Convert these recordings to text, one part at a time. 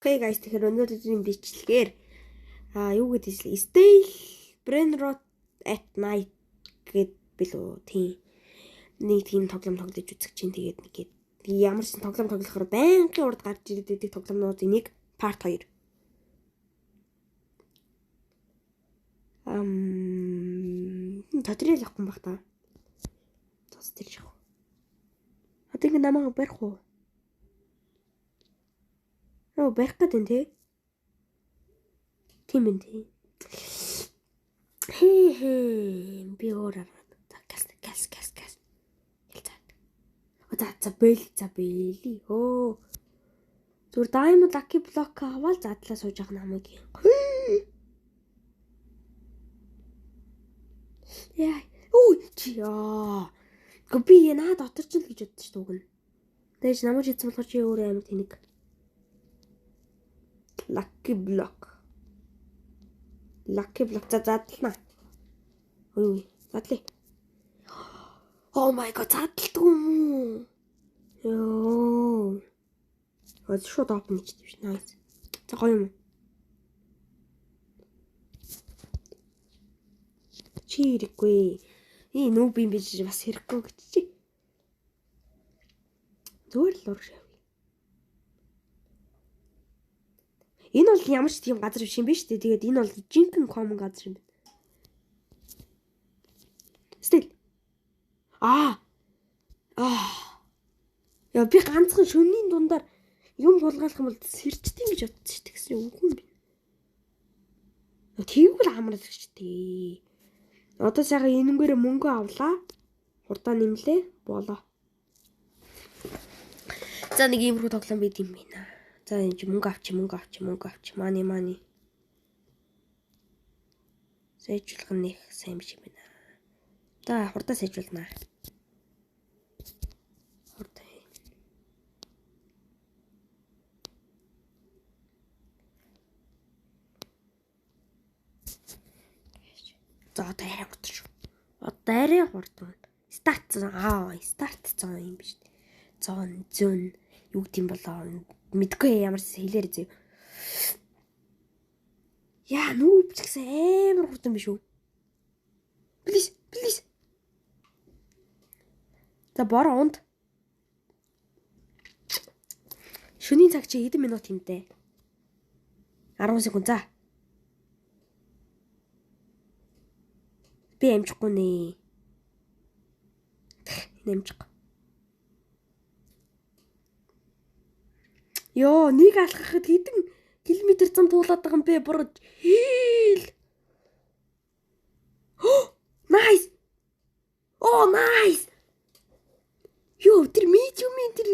Okay guys, тэгэхээр өнөөдрийн бичлэгээр юу гэдэг вэ? Steal Brainrot at night гэд билүү тийм. Нэг тийм тоглоом тоглож үзэх чинь тэгээд нэг ямар ч тоглоом тоглохоор байнгын урд гарч ирдэг тоглоомнуудын нэг part 2. Татрил авахгүй байх та. Цус тэр явах. Одоо ингэ намайг барих уу? Оо барих гэдэг нь тий. Тийм ээ тий. Хээ хээ би өөр арга. За газ газ газ газ. За. За за бэл за бэли. Өө. Зүгээр diamond lucky block аваад задлаа сууж байгаа намайг. Яа. Үй чи яа. Гэхдээ би наа дотор ч л гэж бодчих шүү дээ. Тэгэж намайг хийсэн болохоор чи өөрөө амар тэнэг. Lucky block. Lucky block за задлана. Ой, задлаа. Oh my god, задлдгүй юм уу? Йоо. Аа шууд open хийчихсэн биш. Nice. За гоё юм. Чи хэрэггүй. Ий нүүб юм биш бас хэрэггүй гэж чи. Зүгээр л урагш явъя. Энэ бол ямар ч тийм газар биш юм биш үү? Тэгээд энэ бол жинхэнэ common газар юм байна. Steal. Аа. Аа. Яа би ганцхан шөнийн дундаар юм хулгайлах юм бол сэрчдэг гэж бодсон шүү дээ гэсэн үгүй юм бэ. Тэгвэл амрал гэж дээ. Одоо сайхан энэнгээрээ мөнгө авлаа. Хурдаа нэмлээ. Болоо. За нэг иймэрхүү тоглоом байд юм байна. За энэ чи мөнгө авчи, мөнгө авчи, мөнгө авчи. Money, money. Сайжруулах нь их сайн биш юм байна. За хурдаа сайжруулнаа. Хурдаа. За одоо арай хурдан шүү. Одоо арай хурдан. Start zone аа, start zone юм биш. Zone, zone юу гэдэм болоо мэдгүй ямар ч хэлээр зөө. Яа нүүб ч гэсэн амар хурдан биш үү? Please, please. За бороо унд. Шөнийн цаг чи хэдэн минут юмтэй? 10 секунд за. Би амжихгүй нэ. Энэ амжихгүй. Йоо, нэг алхахад хэдэн километр зам туулаад байгаа юм бэ? Буруу. Хийл. Nice. Oh, nice. Йоо, тэр medium-ийн тэр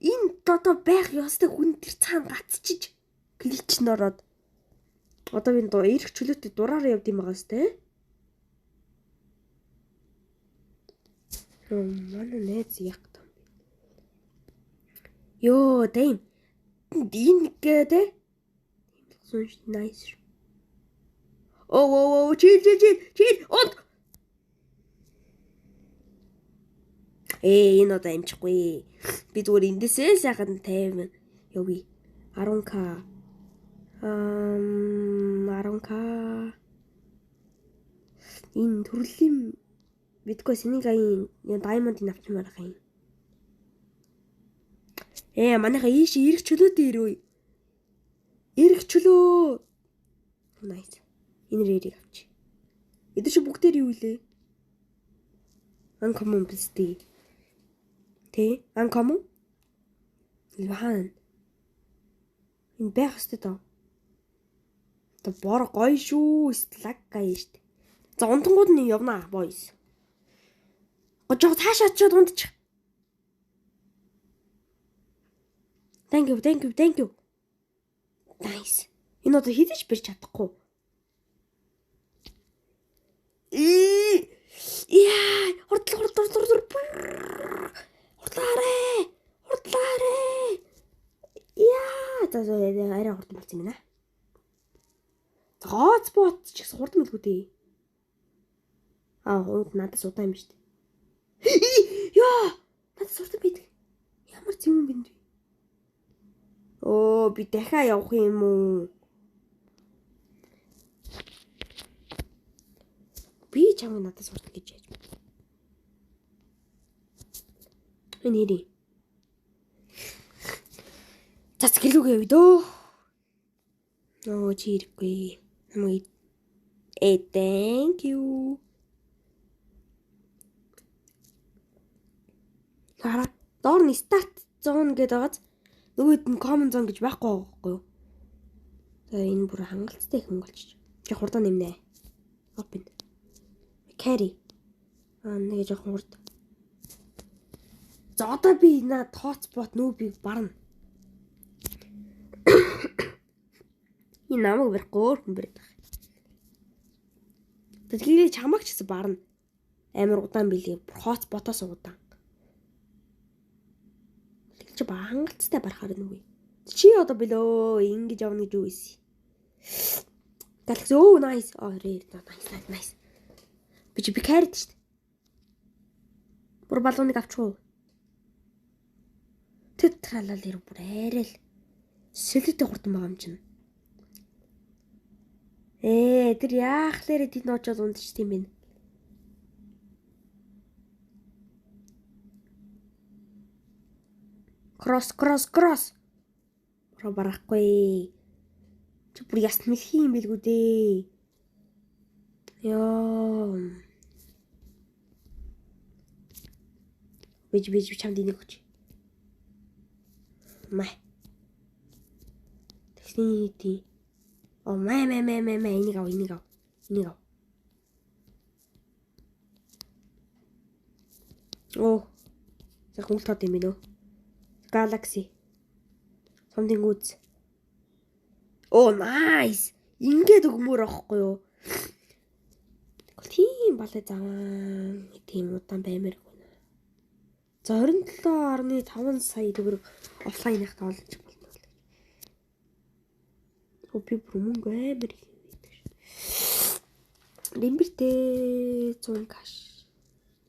энэ одоо байх ёстой хүн тэр цаана гацчиж glitch н ороод одоо би эрх чөлөөтэй дураараа явд юм байгаа сте. Манай найз яах гэдэг юм бэ? Йоо, дэм. Энэ гэдэг. Nice. Оо оо оо, chill chill chill chill. Унд. Энэ одоо амжихгүй. Би зүгээр эндээсээ сайхан 50 явъя. 10k. 10k. Энэ төрлийн мэдгүй Сенегагийн diamond-ыг авчмаар байгаа юм. Манайха ийш эрх чөлөөтэй ирвэ. Эрх чөлөө. Nice. Энэ рэрийг авчи. Эдгээр чи бүгдээр юу илээ? Uncommon биз дээ. Тэ? Uncommon? Хаана? Энэ байх ёстой доо. Одоо бор гоё шүү. Лаг гай шүү. За унтангууд нь явнаа boys. Гожоо цаашаа очиод унтчих. Thank you, thank you, thank you. Nice. Энэ одоо хэзээ ч барьж чадахгүй. Яа, хурдлаа, хурдлаа, хурдлаа. Хурдлаарэ. Хурдлаарэ. Яа, за за арай хурдан болсон юм байна. Гоц бот ч гэсэн хурдан мэлгүй дээ. Аа, надаас удаан юм биш үү? Яа, надаас хурдан байдаг. Ямар зэм юм бэ? Өө би дахиад явах юм уу? Би чамайг надаас урт гэж яаж бэ? Энэ хэрэг. За цэглүүгээ явъя дөө. Нөө чи ирэхгүй. Намайг thank you. Хараа доор нь start zone гэдэг байгааз нөгөөд нь common zone гэж байхгүй байгаа байхгүй юу? За энэ бүр хангалттай их мөнгө болчих. Чи хурдан нэмнэ. Open. Carry. Аа нэг жоохон хурд. За одоо би наад hotspot нүүбийг барна. Энэ намайг барихгүй өөр хүн бариад байгаа. Тэгэхээр чамайг ч гэсэн барна. Амар удаан билээ. Hotspot-оос удаан. Чи хангалттай барахаар нүггүй. Чи одоо билөө ингэж явна гэж юу ийс. Galaxy оо nice. Oh rare nice nice. Би чи би carry шүү дээ. Бүр балууныг авчих уу? Тэд тралал ир бүр арай л сэлэтэй хурдан байгаа юм чинь. Тэр яахлаарэ тэд нуучаад унтчих тийм бэ? Кросс кросс кросс. Бро барахгүй. Чи бүр яс мэлхий юм билгүү дээ. Йоо. Бич бич чамд энийг өгч. Мэ. Тэгсний тий. Оо мэ мэ мэ мэ мэ энийг ав энийг ав. Энийг ав. Оо. За хүл тод юм бэ нөө. Galaxy. Something good. Oh nice. Ингээд өгмөр аахгүй юу? Тийм балай заван тийм удаан баймааргүй нэ. За 27.5 сая төгрөг офлайн их тоолж болно. Оо би бүр мөнгө амар их байдаг шүү. Лимбертэй 100 каш.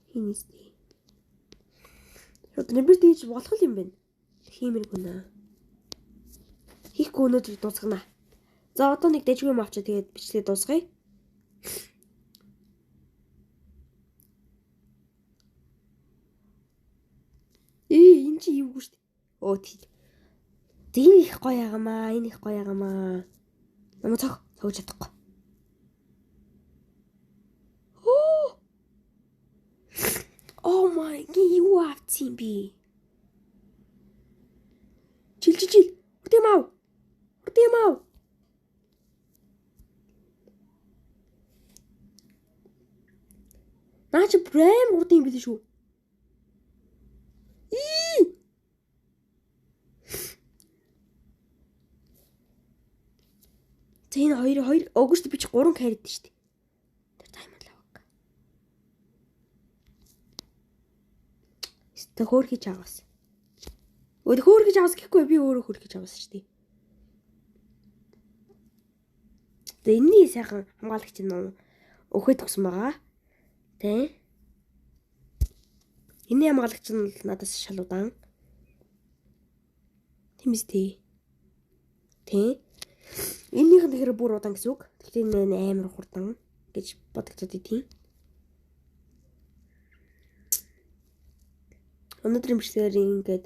Хинэстэй. Лимбертэй хийж болох юм байна. Хиймэргүй нэ. Хийхгүй өнөөдөр дуусгана. За одоо нэг дэжгүй юм авчаа тэгээд бичлэгээ дуусгая. Энэ чи эвгүй шүү дээ. Өө тий. Энэ их гоё яgamаа, энэ их гоё яgamаа. Намайг цог цогж чадахгүй. Oh my, юу авцсан би? Чил чил чил. Урд юм ав. Урд юм ав. Наа чи брэм урд юм билээ шүү. За энэ хоёр хоёр өгөөж би чи 3 carry дээ шүү дээ. Тэр таймер лавг. Өстө хөөрхиж аваас. Өө хөөрхиж аваас гэхгүй би өөрөө хөөрхиж аваас шүү дээ. За энэний сайхан хамгаалагч нь өхөд өгсөн байгаа. Тэ. Энэний хамгаалагч нь надаас шал удаан. Тийм үстэй. Тэ. Эннийх нь тэгэхээр бүр удаан гэсэн үг. Тэгэхээр энэ амар хурдан гэж бодогдоод идэв. Өнөөдрийн бичлэгээр ингээд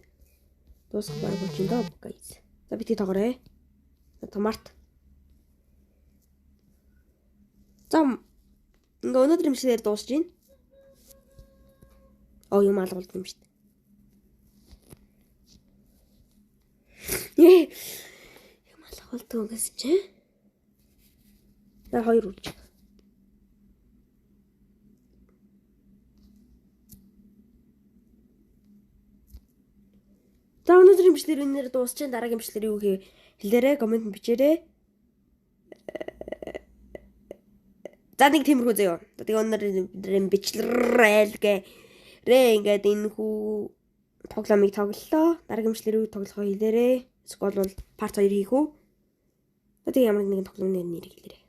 дуусгах баг болж байна доо guys. За бити тоогоорой. Одоо март. За ингээ өнөөдрийн бичлэгээр дуусж байна. Оо юм алгуулд юм шүү дээ. Юм алгуулдаг гэсэн чи. За хоёр үрж. За өнөөдрийн бичлэгээр энээр дуусч байна. Дараагийн бичлэгээр юу хэлээрэй, коммент бичээрэй. За нэг тиймэрхүү заяа. Тэгээ өнөөдрийн бичлэр айлгээ рэ ингээд энэ хүү тоглоомыг тоглолоо. Дараагийн бичлэгээр юу тоглохоо хэлээрэй. Эсвэл бол part 2 хийх үү? За тэгээ ямар нэгэн тоглоомны нэрийг хэлээрэй.